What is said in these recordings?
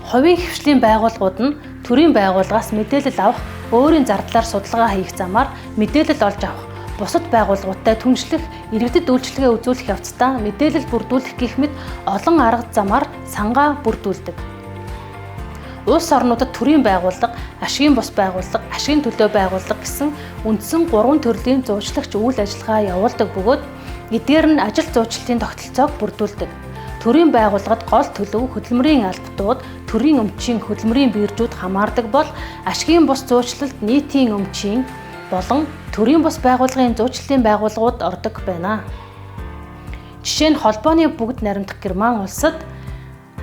Хувийн хэвшлийн байгууллагууд нь төрийн байгууллагаас мэдээлэл авах, өөрийн зардлаар судалгаа хийх замаар мэдээлэл олж авах, бусад байгууллагуудтай түншлэх, иргэдэд үйлчилгээ үзүүлэх явцдаа мэдээлэл бүрдүүлэх гэх мэт олон арга замаар сангаа бүрдүүлдэг. Улс орнуудад төрийн байгууллага, ашигын бус байгууллага, ашигын төлөө байгууллага гэсэн үндсэн 3 төрлийн зуучлагч үйл ажиллагаа явуулдаг бөгөөд эдгээр нь ажил зуучлалын тогтолцоог бүрдүүлдэг. Төрийн байгууллагад гол төлөв хөдөлмөрийн албатууд, төрийн өмчийн хөдөлмөрийн биржүүд хамаардаг бол ашигын бус зуучлалд нийтийн өмчийн болон төрийн бус байгууллагын зуучлалын байгууллагууд ордог байна. Жишээ нь холбооны бүгд найрамдах Герман улсад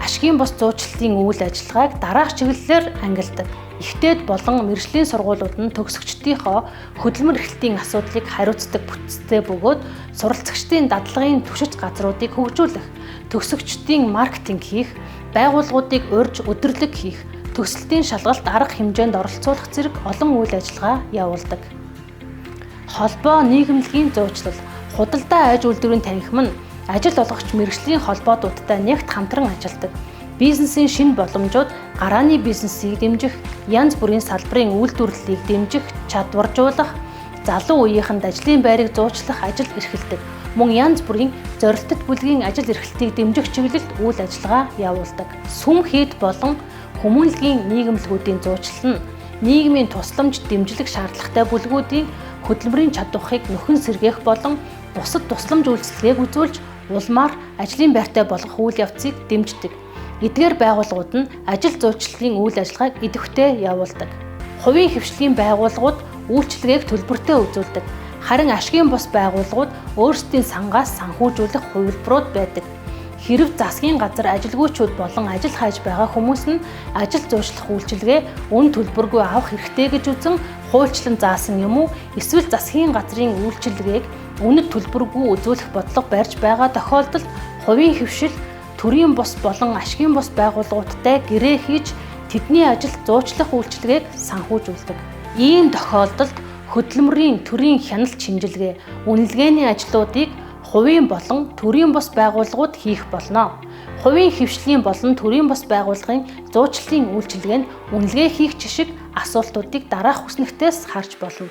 ашигын бус зуучлалын үйл ажиллагааг дараах чиглэлээр ангилдаг. Ихтээд болон мэргэжлийн сургуулиуд нь төгсөгчдийнхөө хөдөлмөр эрхлэлтийн асуудлыг хариуцдаг бүтцтэй бөгөөд суралцагчдын дадлагын түшиж газруудыг хөгжүүлэх, төгсөгчдийн маркетинг хийх, байгууллагуудыг урьж өдөрлөг хийх, төгсөлтийн шалгалт арга хэмжээнд оролцуулах зэрэг олон үйл ажиллагаа явуулдаг. Холбоо нийгэмлэгийн зуучлал, худалдаа аж үйлдвэрийн танхим нь ажил олгогч мэргэжлийн холбоотуудтай нягт хамтран ажилладаг. Бизнесийн шинэ боломжууд, гарааны бизнесийг дэмжих, янз бүрийн салбарын үйлдвэрлэлийг дэмжих, чадваржуулах, залуу үеийнхэнд ажлын байрыг зуучлах ажил эрхэлдэг. Мөн янз бүрийн зорилттой бүлгийн ажил эрхлэлтийг дэмжих чиглэлд үйл ажиллагаа явуулдаг. Сүм хийд болон хүмүүнлэгийн нийгэмлэгүүдийн зуучлал нь нийгмийн тусламж дэмжлэг шаардлагатай бүлгүүдийн хөдөлмөрийн чадварыг нөхөн сэргээх болон бусад тусламж үйлчилгээг үзүүлж улмаар ажлын байртай болгох үйл явцыг дэмждэг. Эдгээр байгууллагууд нь ажил зуучлалын үйл ажиллагааг идэвхтэй явуулдаг. Хувийн хэвшлийн байгууллагууд үйлчилгээг төлбөртэй үзүүлдэг. Харин ашигын бус байгууллагууд өөрсдийн сангаас санхүүжүүлэх хувилбарууд байдаг. Хэрв засгийн газар ажилгүйчүүд болон ажил хайж байгаа хүмүүс нь ажил зуучлах үйлчилгээ үн төлбөргүй авах хэрэгтэй гэж үзэн хуульчлан заасан юм уу, эсвэл засгийн газрын үйлчилгээг үнэт төлбөргүй үзүүлэх бодлого барьж байгаа тохиолдолд хувийн хэвшил төрийн бус болон ашигын бус байгууллагуудтай гэрээ хийж тэдний ажил зуучлах үйлчилгээг санхүүжүүлдэг. Ийм тохиолдолд хөдөлмөрийн төрийн хяналт шинжилгээ, үнэлгээний ажлуудыг хувийн болон төрийн бус байгууллагууд хийх болно. Хувийн хэвшлийн болон төрийн бус байгууллагын зуучлалын үйлчилгээнд үнэлгээ хийх жишг асуултуудыг дараах хүснэгтээс харж болно.